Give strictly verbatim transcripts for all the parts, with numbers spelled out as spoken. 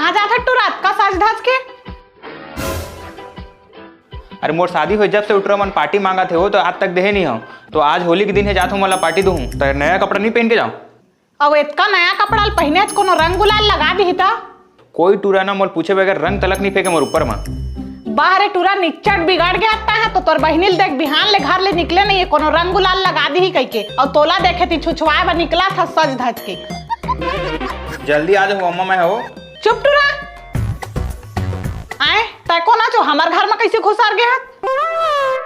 कहाँ जात हस टुरा अतका सज धज के? अरे मोर शादी होय जब से टुरा मन पार्टी मांगत हे वो तो आज तक देहे नहीं हो, तो आज होली के दिन हे जात हूँ मोला पार्टी दूँ, तो नया कपड़ा नहीं पहन के जाओ। अब इतका नया कपड़ा ल पहिने कोनो रंग गुलाल लगा दिही त? कोई टुरा ना मोल पूछे बगैर रंग तलक नहीं फेंके मोर ऊपर मा। बाहरे टुरा निच्चट बिगड़ गया है तो तोर बहिनी ल देख बिहान ले घर ले निकले नहीं है कोनो रंग गुलाल लगा दिही कह के, और तोला देखे ती छुछुआए बर निकला था सज धज के। जल्दी आ जाओ अम्मा मैं हो। चुप टुरा। आए, तै कोन आचो हमर घर में कैसे घुसर गया?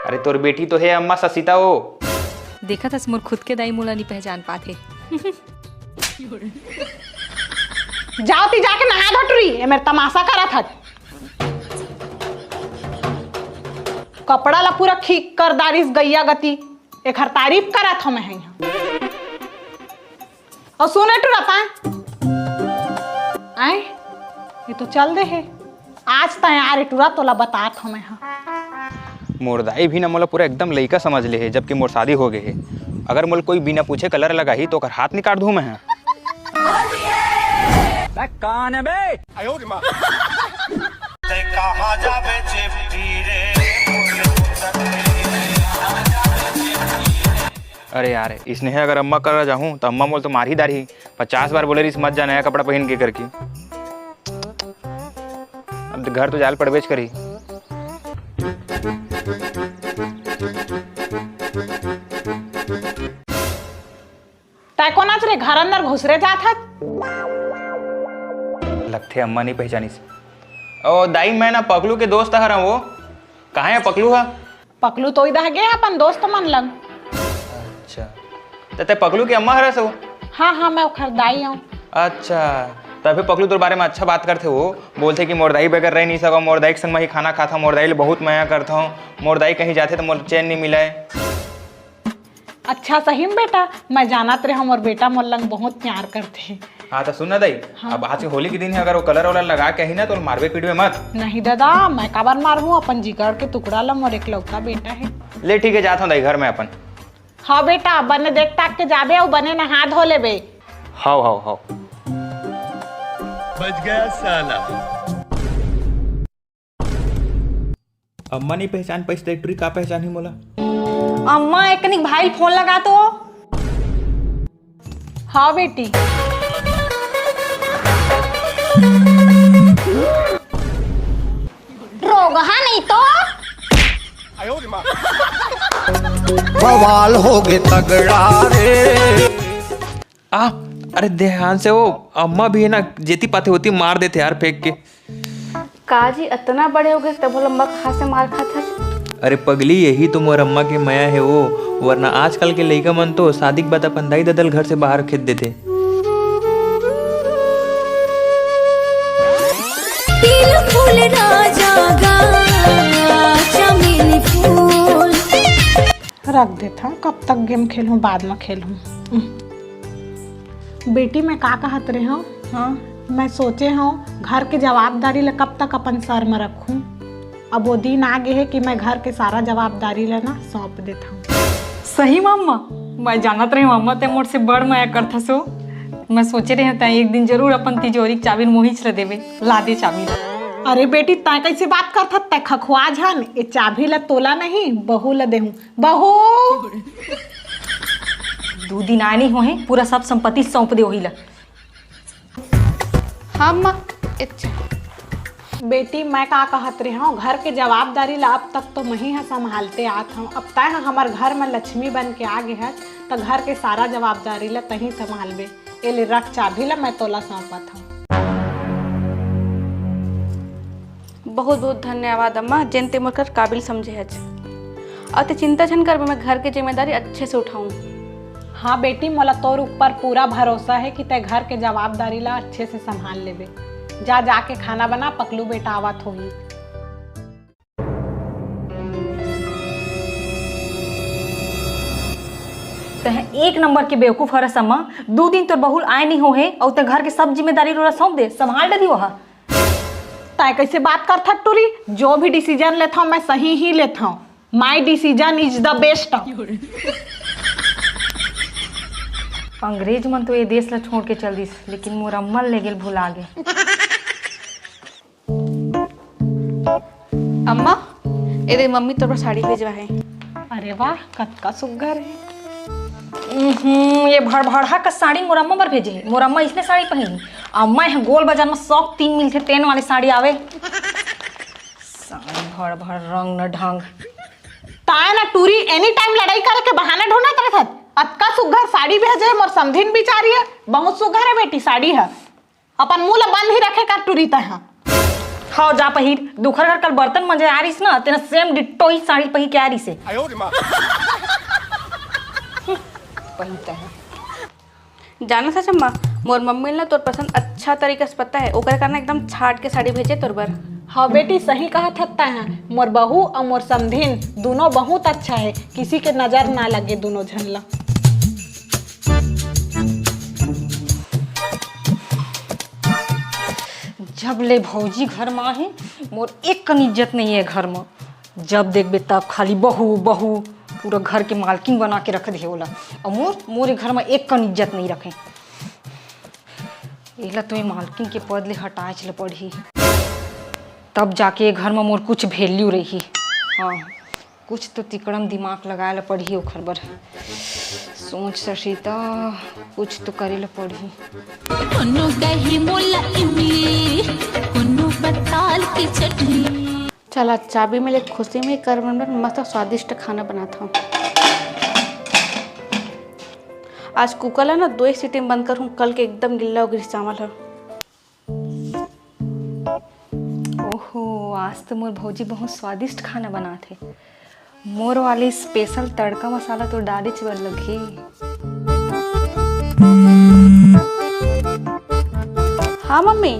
अरे तोर बेटी तो है अम्मा ससिता हो। देखत हस मोर खुद के दाई मोला नहीं पहचान पाथे। जाओ ती जाके नहा धो टुरी, ए मेर तमाशा करत हट। कपड़ा ला पूरा खींच कर दारिस गैया गति, एखर तारीफ करत हो मैं यहाँ। और सुने टुरा ता आए, ये तो चल दे है। आज तय आ रे टुरा तोला बतात हो मैं हा। मोर दाई भी ना मोला पूरा एकदम लइका समझ ले हे, जबकि मोर शादी हो गए हे। अगर मोला कोई बिना पूछे कलर लगाही तो ओकर हाथ निकाल दूं मैं हा। बे कौन है बे? अरे यार, इसने अगर अम्मा करा जाहूं तो अम्मा मोल तो मार ही डारही। पचास बार बोले रहीस मत जा नया कपड़ा पहन के करके। अब घर तो जाल पड़बेच करी। तै कोन आच रे घर अंदर घुसरे जात हस? लगथे अम्मा नहीं पहचानिस। ओ दाई, मैं ना पकलू के दोस्त हरं वो। कहाँ है पकलू हा? पकलू तो इधर गे अपन दोस्त मन लंग। अच्छा, त तै पकलू के अम्मा हरस हो? हाँ हाँ, मैं ओखर दाई हूँ। अच्छा, तभी पकलू तोर बारे में अच्छा बात करथे। वो बोलथे कि मोर दाई बगैर रह नहीं सको, मोर दाई के संग मैं ही खाना खाता, मोर दाई ले बहुत मया करता हूँ, मोर दाई कहीं जाथे तो मोर चैन नहीं मिले। अच्छा सही में बेटा, मैं जानत रहे हूँ मोर बेटा मोर लंग बहुत प्यार करथे। हाँ तो सुन ना दाई, हाँ। अब आज के होली के दिन है, अगर वो कलर वलर लगा के ही ना तो मारबे पीटबे मत। नहीं दादा, मैं काबर मारहूँ अपन जिगर के टुकड़ा ला, मोर एकलौता बेटा है। ले ठीक है, जात हूँ दाई घर में अपन। हाँ बेटा, बने देख ताक के जाबे अउ बने नहा धो लेबे। हाव हाव हाव। बच गया साला। अम्मा नहीं पहचान पाइस त टुरी का पहचान ही मोला? अम्मा, एकनिक भाई फोन लगा तो। हाँ बेटी। रोगहा नहीं तो। बवाल हो गए तगड़ा रे। आ, अरे ध्यान से वो अम्मा भी है ना, जेती पाते होती मार देते यार फेंक के। का जी, अतना बड़े हो गए तभो लंबा कहाँ से मार खात हस? अरे पगली, यही तो मोर अम्मा के मया है वो, वरना आजकल के लइका मन तो शादी के बाद अपन दाई ददा ल घर से बाहर खेद देथे। तिल फूल राजा गा, चमेली फूल। रख देथव, कब तक गेम खेलहूँ, बाद में खेलहूँ। बेटी, मैं का कहत रहे हूँ, हाँ। मैं सोचे हूँ, घर के जवाबदारी ला कब तक अपन सर में रखूँ। अब वो दिन आ गए है कि मैं घर के सारा जवाबदारी ला ना सौंप देथव। सही म अम्मा, मैं जानत रहे हूँ अम्मा, ते मोर से बड़ मया करथस हो। मैं सोचे रहे हूँ, तै एक दिन जरूर अपन तिजोरी के चाबी मोहिच ला देबे, ला दे चाबी। अरे बेटी, तै कैसे बात करथस? तै खखुआ झन, ये चाबी ला तोला नहीं, बहू ला देहूँ। बहू! दू दिन आए नहीं होहे, पूरा सब संपत्ति सौंप दे वही ला। हाँ, अम्मा। अच्छा। बेटी, मैं का कहत रहे हूँ, घर के जवाबदारी ला अब तक तो मही ह संभालते आत हूँ। अब तय ह हमर घर में लक्ष्मी बन के आ गए हस, त घर के सारा जवाबदारी ला तही संभालबे। ए ले रख चाबी ला, मैं तोला सौंपत हूँ। बहुत बहुत धन्यवाद अम्मा, जेन ते मोर कर काबिल समझे हच। अउ ते चिंता झन करबे, मैं घर के जिम्मेदारी अच्छे से उठाऊं। हाँ बेटी, मोला तोर ऊपर पूरा भरोसा है कि ते घर के जवाबदारी ला अच्छे से संभाल लेबे। जा, जाके खाना बना, पकलू बेटा आवत होही। तैं एक नंबर के बेवकूफ हरस अम्मा, दू दिन तोर बहू ल आए नहीं होहे अउ तैं घर के सब जिम्मेदारी ल ओला सौंप दे, संभाल डरी वह। तैं कैसे बात करथस टूरी? जो भी डिसीजन लेथव मैं सही ही लेथव। My decision is the best। अंग्रेज मन तो ये देश ला छोड़ के चल दिस, लेकिन मोर अम्मा ल लेगेल भुला गे। अम्मा, ए दे मम्मी तोर बर साड़ी भेजवा हे। अरे वाह, कतका सुग्घर हे। उहुं, ये भड़भड़हा का साड़ी मोर अम्मा बर भेजे हे। मोर अम्मा इसने साड़ी पहिरी। अम्मा, यहाँ गोल बाजार में सौ तीन मिलथे, तेन वाले साड़ी आवे। साड़ी भड़भड़ रंग न ढंग। ताय ना टूरी, any time लड़ाई करे के बहाना ढूंढत रहत। अतका सुग्घर साड़ी भेजे हे मोर समधिन बिचारी हे। बहुत सुग्घर हे बेटी साड़ी हे। अपन मुंह ला बंद ही रखे कर टूरी तैं हा। हव जा पहिर, दुखर घर कल बर्तन मंजे आ रहिस ना, तेना same ditto ही साड़ी पहिर के आ रहिस हे। पहिर तैं हा। जानत हस अम्मा, मोर मम्मी ला तोर पसंद अच्छा तरीका से पता हे, ओकर कारण एकदम छाट के साड़ी भेजे तोर बर। हाँ बेटी, सही कहत हस तैं हा, मोर बहू अउ मोर समधिन दुनों बहुत अच्छा हे, किसी के नजर ना लगे दुनों झन ला। जब ले भौजी घर मा हे, मोर एक कन इज्जत नइ हे घर मा। जब देखबे तब खाली बहू, बहू, पूरा घर के मालकिन बना के रख दे हे ओला। अउ मोर, मोर ए घर मा एक कन इज्जत नइ रखे। एला तो ए मालकिन के पद ले हटाएच ल पड़ही, तब जाके ए घर मा मोर कुछ value रही। हाँ, कुछ तो तिकड़म दिमाग लगाए ल पड़ही ओखर बर। सोच सरिता, कुछ तो करे ल पड़ही। कोनो कही मोला इमली, कोनो बताल के चटनी। चल, आज चाबी मिले खुशी में करवन बर मस्त स्वादिष्ट खाना बनात हूँ। आज कुकर ला ना दो ही सीटी में बंद करहूँ, कल के एकदम गिल्ला हो गिस चावल ह। ओहो, आज तो मोर भौजी बहुत स्वादिष्ट खाना बनात हे। मोर वाली special तड़का मसाला तो डालेच बर लगही। हाँ मम्मी।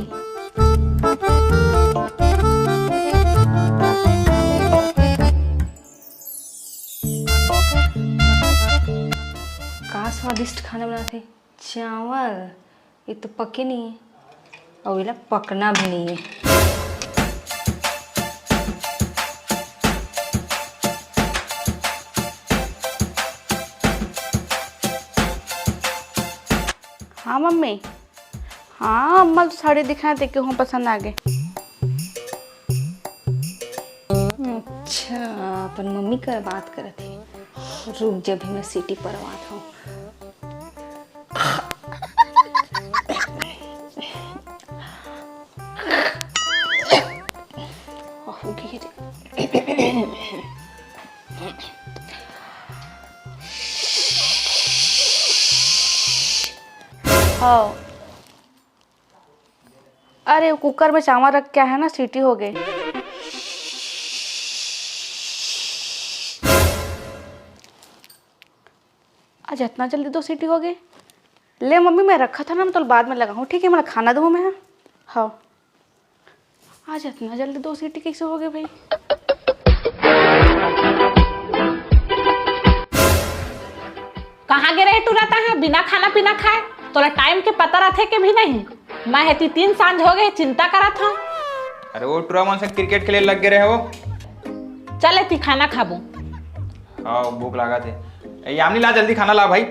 का स्वादिष्ट खाना बनात हे। चावल, ये तो पके नहीं है, अउ एला पकना भी नहीं है। हाँ मम्मी, हाँ अम्मा तो साड़ी दिखाए थे, केहू पसंद आ गए। अच्छा, अपन मम्मी कर बात करत हे। रुक जा, अभी मैं सीटी परवात हूँ। हाँ। अरे, कुकर में चावल रख के आए हैं ना, सीटी हो गई। आज इतना जल्दी दो सीटी हो गई। ले मम्मी, मैं रखा था ना, मैं तो बाद में लगाऊँ, ठीक है? मैं खाना दूँ मैं। हाँ, आज इतना जल्दी दो सीटी कैसे हो गई भाई? कहाँ गे रहे टूरा तैं हा बिना खाना पीना खाए? तोला टाइम के पता रथे के भी नहीं। मैं हेती तीन सांझ हो गए, चिंता करत हूँ। अरे वो टूरा मन से क्रिकेट खेले लग गए रहे वो। चल एती खाना खाबो। हाँ, भूख लागा थे। ए, यामिनी ला जल्दी खाना ला भाई।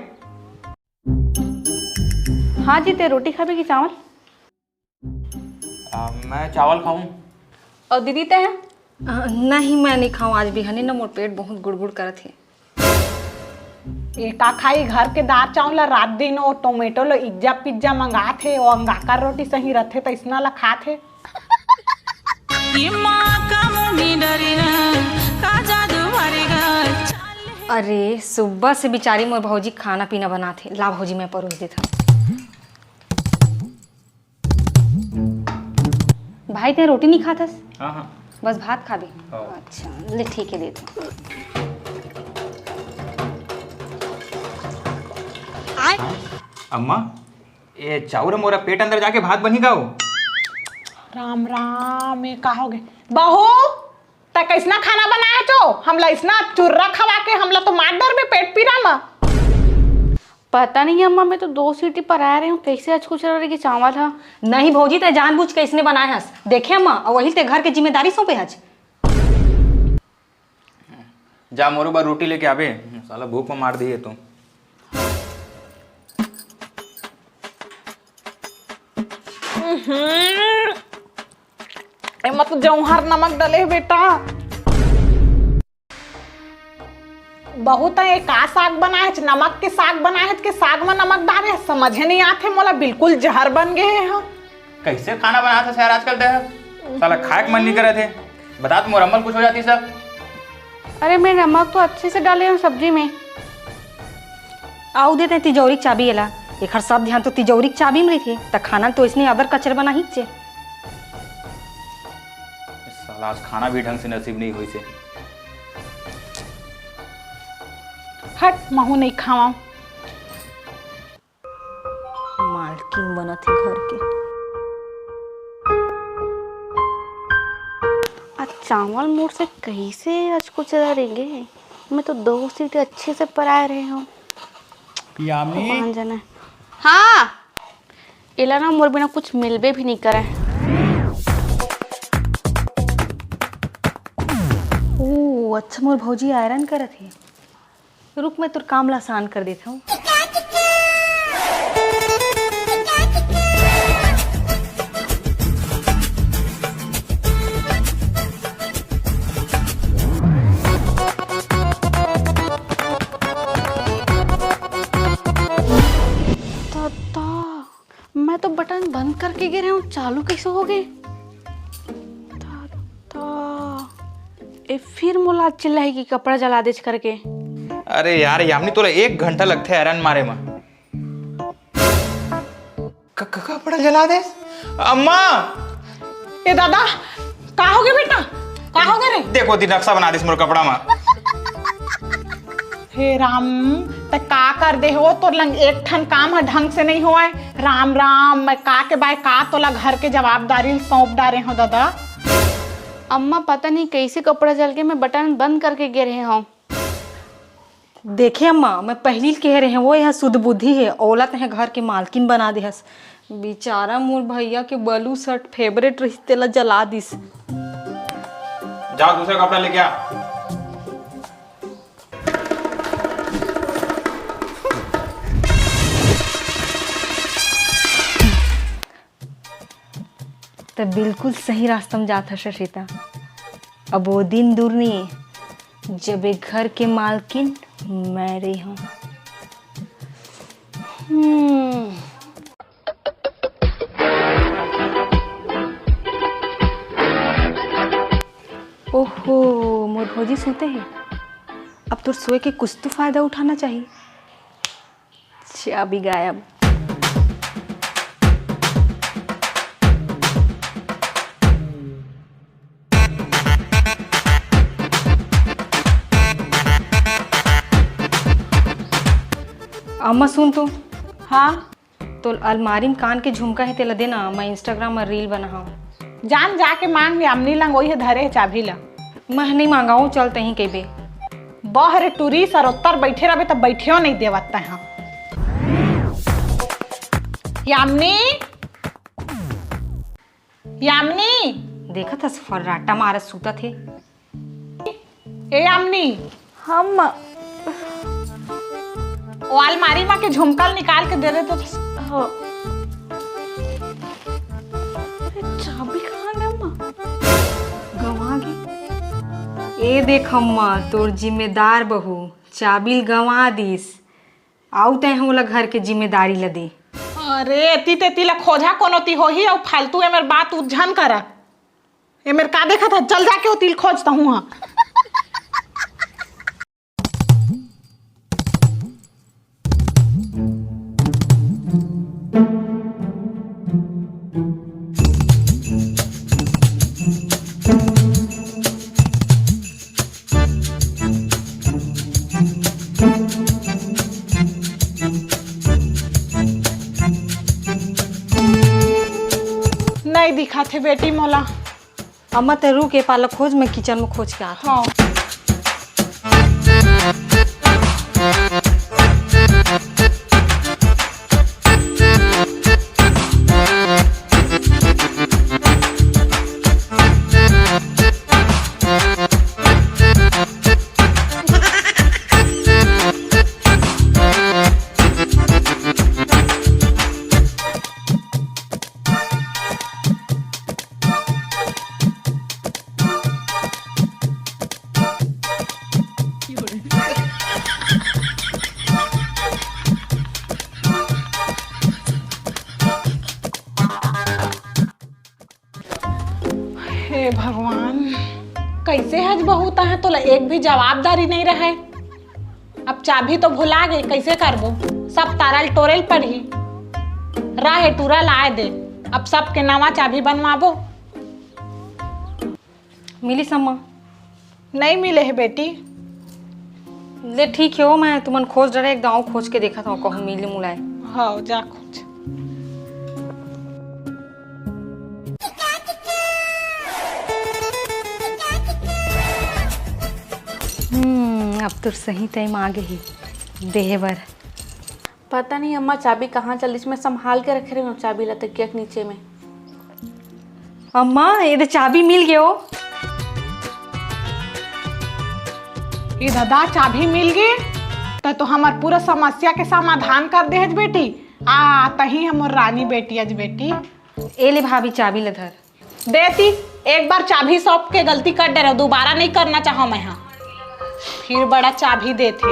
हाँ जी, ते रोटी खाबे कि चावल? आ, मैं चावल खाऊं। और दीदी ते हैं? आ, नहीं, मैं नहीं खाऊं आज भी, हनी ना मोर पेट बहुत गुड़गुड़ करत है। ए का खाई, घर के दार चावल ला रात दिन ओ टोमेटो लो इज्जा पिज्जा मंगात हे, ओ अंगाकर रोटी सही रथे त इसना ला खात हे। ये माँ का मुंह डरे ना, का जादू मारेगा। अरे सुबह से बिचारी मोर भौजी खाना पीना बनात हे। ला भौजी मैं परोस देत हूँ। भाई, ते रोटी नहीं खात हस? हाँ, हाँ। बस भात खाबे? हाँ। अच्छा, ले ठीक है, देत हूँ। अम्मा, ये चाउर मोरा पेट अंदर जाके भात बनी का हो? राम राम, ये का हो गए? बहू, तै कैसना खाना बनाए तो? हमला इसना चुर्रा खवा के हमला तो मार डरबे पेट पीरा मा। पता नहीं अम्मा, मैं तो दो सीटी पर आ रही हूँ, कैसे आज कुछ रह गई चावल हा। नहीं भौजी, तै जानबूझ के इसने बनाए हस। देखे अम्मा, और वही ते घर के जिम्मेदारी सौंपे हच। जा मोरो बर रोटी लेके आबे, साला भूख में मार दिए तो। हम्म। एमा तो जौहर नमक डले हे बेटा। बहू, तैं ए का साग बनाए हच? नमक के साग बनाए हच के साग म नमक डारे हच? समझे नइ आथे मोला, बिल्कुल जहर बन गे हे ह। कइसे खाना बनात हस यार आजकल तैं ह? साला खाए के मन नइ करत हे। बता तो, मोर अम्मा ल कुछ हो जातिस त। अरे, मैं नमक तो अच्छे से डाले हूँ सब्जी में। अउ दे तैं तिजौरी के चाबी एला। एखर सब ध्यान तो तिजौरी के चाबी में रहिथे, त खाना तो अइसने अदर कचर बनाही चे। साला आज खाना भी ढंग से नसीब नइ होइस हे। हट, महू नइ खावंव। मालकिन बनत हे घर के। आज चावल मोर से कइसे अचकुचरा रह गे? मैं तो दो सीटी अच्छे से पराए रहे हूँ। यामी। भगवान जाने। हाँ, एला ना मोर बिना कुछ मिलबे भी नइ करय। ओ, अच्छा, मोर भौजी आयरन करत हे। रुक, मैं तोर काम ला आसान कर देत हूँ। दादा, मैं तो बटन बंद करके गे रहे हूँ, चालू कइसे हो गे? दादा, ए फिर मोला चिल्लाही कि कपड़ा जला देच करके। अरे यार यामिनी, तोला एक घंटा लगथे आयरन मारे म। क-, क-, कपड़ा जला देस? अम्मा! ए दादा, का हो गे बेटा? का हो गे रे? देखो, दी नक्शा बना देस मोर कपड़ा म। हे राम, तैं का कर दे हो? तोर लंग एक ठन काम ह ढंग से नइ होवय। राम राम, मैं का के बाय का तोला घर के जवाबदारी ल सौंप डारे हूँ दादा। अम्मा, पता नहीं कइसे कपड़ा जल के मैं बटन बंद करके गे रहे हूँ। देखे अम्मा, मैं पहिली ल कहे रहे हूँ, वो यहाँ सुध बुद्धि हे, ओला तैं घर के मालकिन बना दे हस। बिचारा मोर भैया के blue shirt favourite रहिस, तेला जला दिस। जाओ, दूसरा कपड़ा लेके आ। त बिल्कुल सही रास्ता म जात हस, शशिता। अब वो दिन दूर नइ हे, जब ए घर के मालकिन मैं रही हूँ। हम्म। ओहो, मोर भौजी सुते हे। अब तोर सोए के कुछ तो फायदा उठाना चाही। चाबी गायब। अम्मा सुन तो। हाँ। तो अलमारी में कान के झुमका हे, तेला देना, मैं Instagram में reel बनाहूँ। जान जाके मांग यामिनी लंग, ओही धरे हे चाबी ला। मैं नहीं मांगाऊँ, चल तहीं कहिबे। बह रे टूरी, सरोत्तर बैठे रहबे त बैठेओ नहीं देवत तैं ह। यामिनी, यामिनी। देखत हस, फर्राटा मारत सुतत हे। ए यामिनी। हम। ओ अलमारी मा के झुमका ल निकाल के दे दे तो। हाँ। अरे, चाबी कहाँ गे अम्मा? गंवा गे। ए देख अम्मा, तोर जिम्मेदार बहू चाबी ल गंवा दिस। आऊ तैं ह ओला घर के जिम्मेदारी ल दे। अरे, एती तेती ल खोजा, कोनो ती होही, अऊ फालतू एमेर बात उज्झन करा। एमेर का देखत ह? चल जाके ओ ती ल खोज तहूँ ह। नहीं दिखाथे बेटी मोला। अम्मा, तैं रुक, ए पाला खोज, मैं kitchen में खोज के आत हूँ। हाँ। हे भगवान, कइसे हस बहू, तहाँ तोला एक भी जवाबदारी नइ रहय। अब चाबी तो भुला गे, कइसे करबो? सब तारल टोरेल पड़ही। रहे टूरा लाए दे, अब सबके नवा चाबी बनवाबो। मिलिस अम्मा? नइ मिले हे बेटी। ले ठीक हे हो, मैं तुमन खोज डरे, एक दाव खोज के देखत हव, कहूँ मिले मुलाय। हाँ, जा खोज। हम्म, अब तो सही टाइम आ गे हे देहे बर। पता नहीं अम्मा, चाबी कहाँ चलिस, मैं संभाल के रखे रहे हूँ चाबी ला तकिया के नीचे में। अम्मा, ये दे चाबी मिल गयो। ए दादा, चाबी मिल गे, त तो हमर पूरा समस्या के समाधान कर दे हस बेटी। आ, तही हमर रानी बेटी अस बेटी। ए ले भाभी, चाबी ल धर। देती, एक बार चाबी सौंप के गलती कर डरे हंव, दोबारा नहीं करना चाहंव मैं हा। फिर बड़ा चाबी देथे।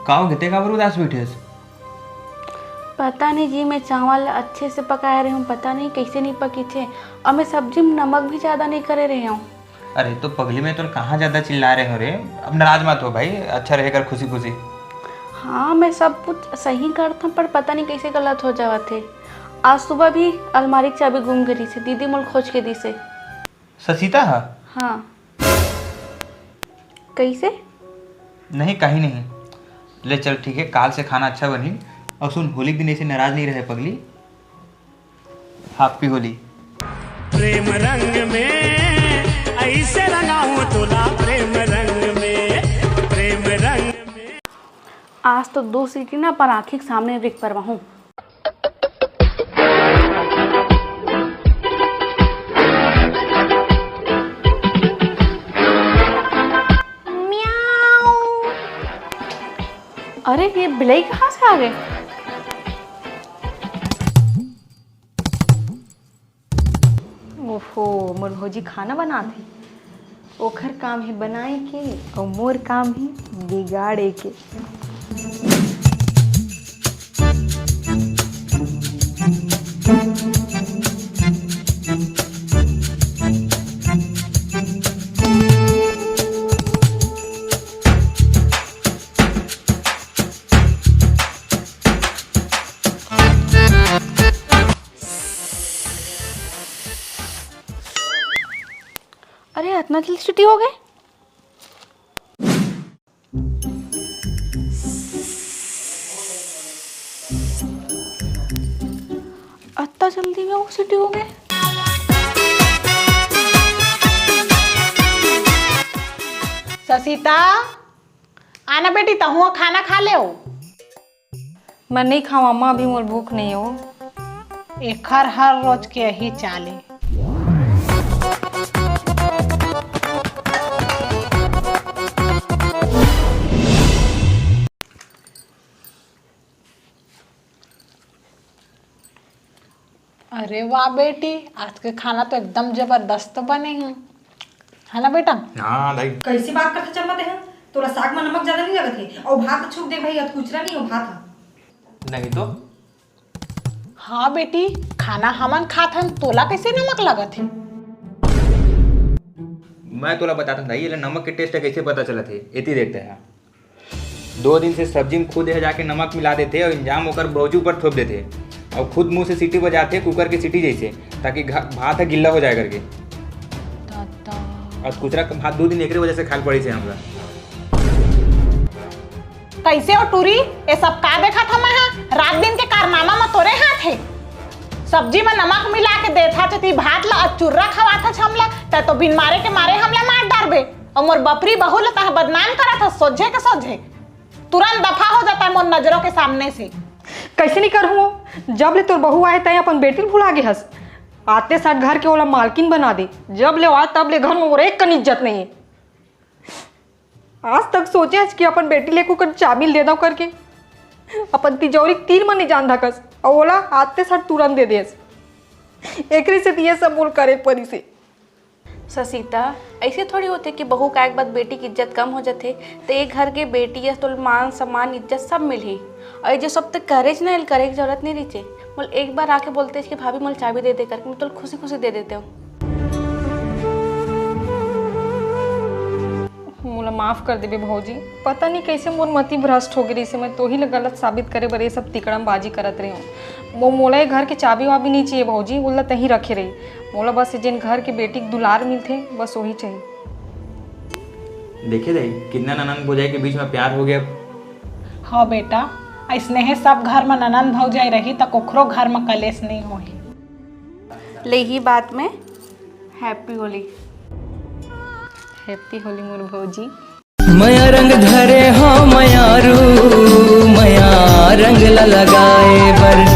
का हो गे, ते काबर उदास बइठे हस? पता नहीं जी, मैं चावल अच्छे से पकाए रहे हंव, पता नहीं कइसे नहीं पकिस हे, अउ मैं सब्जी में नमक भी ज्यादा नहीं करे रहे हंव। अरे तो पगली, मैं तोर कहाँ ज्यादा चिल्ला रहे हंव रे? अब नाराज मत हो भाई, अच्छा रहे कर खुशी खुशी। हाँ, मैं सब कुछ सही करत हंव, पर पता नहीं कइसे गलत हो जावत हे। आज सुबह भी अलमारी के चाबी गुम गे रिहिस हे, दीदी मोला खोज के दिस हे। ससिता ह? हाँ। कइसे? नहीं, कहीं नहीं। ले चल, ठीक है, काल से खाना अच्छा बनही। अउ सुन, होली के दिन ऐसे नाराज नहीं रहे पगली। Happy होली। प्रेम रंग में ऐसे रंगाऊं तोला, प्रेम रंग में, प्रेम रंग में। आज तो दो सीटी ना पर आँखी के सामने रिक परवाहूं। म्याऊ। अरे, ये बिलाई कहाँ से आ गे? ओहो, मोर भौजी खाना बनात हे। ओखर काम हे बनाए के, अउ मोर काम हे बिगाड़े के। अरे, अतना जल्दी छुट्टी हो गे? अतना जल्दी में वो छुट्टी हो गे? ससिता, आना बेटी, तहुआ खाना खा ले। मैं नहीं खाऊं अम्मा, अभी मोर भूख नहीं हो। एखर हर रोज के यही चाल हे। अरे वाह बेटी, आज के खाना तो एकदम जबरदस्त बने हे, है ना बेटा? हाँ दाई। कैसी बात करथे चम्मा तेहा? तोला साग में नमक ज्यादा नहीं लगत हे? अउ भात छूक दे भाई, अतकुचरा नहीं हो भात हा। नहीं तो। हाँ बेटी, खाना हमन खात हन, तोला कैसे नमक लगत हे? मैं तोला बताथन दाई, एला नमक के taste कैसे पता चलत हे, एती देखते हैं। दो दिन से सब्जी में खुद यह जाके नमक मिला देथे अउ इंजाम ओकर भौजी ऊपर थोप देथे अउ खुद मुंह से सीटी बजाथे कुकर के सीटी जैसे, ताकि घ-, भात ह गिल्ला हो जाए करके। दादा। अउ कुचरा के भात दो दिन एकरे वजह से खाल पड़ी से हमरा। कैसे हो टूरी, ये सब का देखत हव मैं हा? रात दिन के कारनामा म तोरे हाथ हे। सब्जी म नमक मिला के देथा, चेती भात ला अचुर्रा खवाथा हमला, तै तो बिन मारे के मारे हमला मार डारबे। अउ मोर बपरी बहू ला तह बदनाम करत हस सोझे के सोझे। तुरंत दफा हो जाता है मोर नजरों के सामने से। कैसे नहीं करहूँ? जब ले तोर बहू आए तय अपन बेटी ल भुला गे हस। आते साथ घर के ओला मालकिन बना दे। जब ले आए तब ले घर में मोर एक कन इज्जत नहीं है। आज तक सोचे हस कि अपन बेटी ले कुकर चाबी दे दो करके, अपन तिजौरी के तीर म नहीं जान धकस, अउ ओला आते साथ तुरंत दे देस। एकरे से ये सब मोर करे परी से। ससीता, ऐसे थोड़ी होथे कि बहू का एक बात बेटी की इज्जत कम हो जाथे, त ये घर के बेटी या तो मान सम्मान इज्जत सब मिलही। और ये जो सब तक करे च ना, करे की जरूरत नहीं रहिथे। मोला एक बार आके बोलते कि भाभी, मोला चाबी दे दे करके, मैं तोला खुशी खुशी दे देते हूँ। मोला माफ कर देबे भौजी, पता नहीं कैसे मोर मति भ्रष्ट हो गई रहिसे, मैं तोही ला गलत साबित करे बर ये सब तिकड़मबाजी करत रही हूँ। वो मोला ये घर के चाबी वाबी नहीं चाहिए भौजी, उल्ला तही रखे रही। मोला बस ये जेन घर के बेटी के दुलार मिलथे, बस वही चाहिए। देखे दाई, कितना ननंद भौजाई के बीच में प्यार हो गया। हाँ बेटा, ऐसने हे सब घर में ननंद भौजाई रही त कोखरो घर में कलेश नहीं होही। ले ही बात में हैप्पी होली। हैप्पी होली मोर भौजी। मया रंग धरे हो मयारू, मया रंग ला लगाए बर।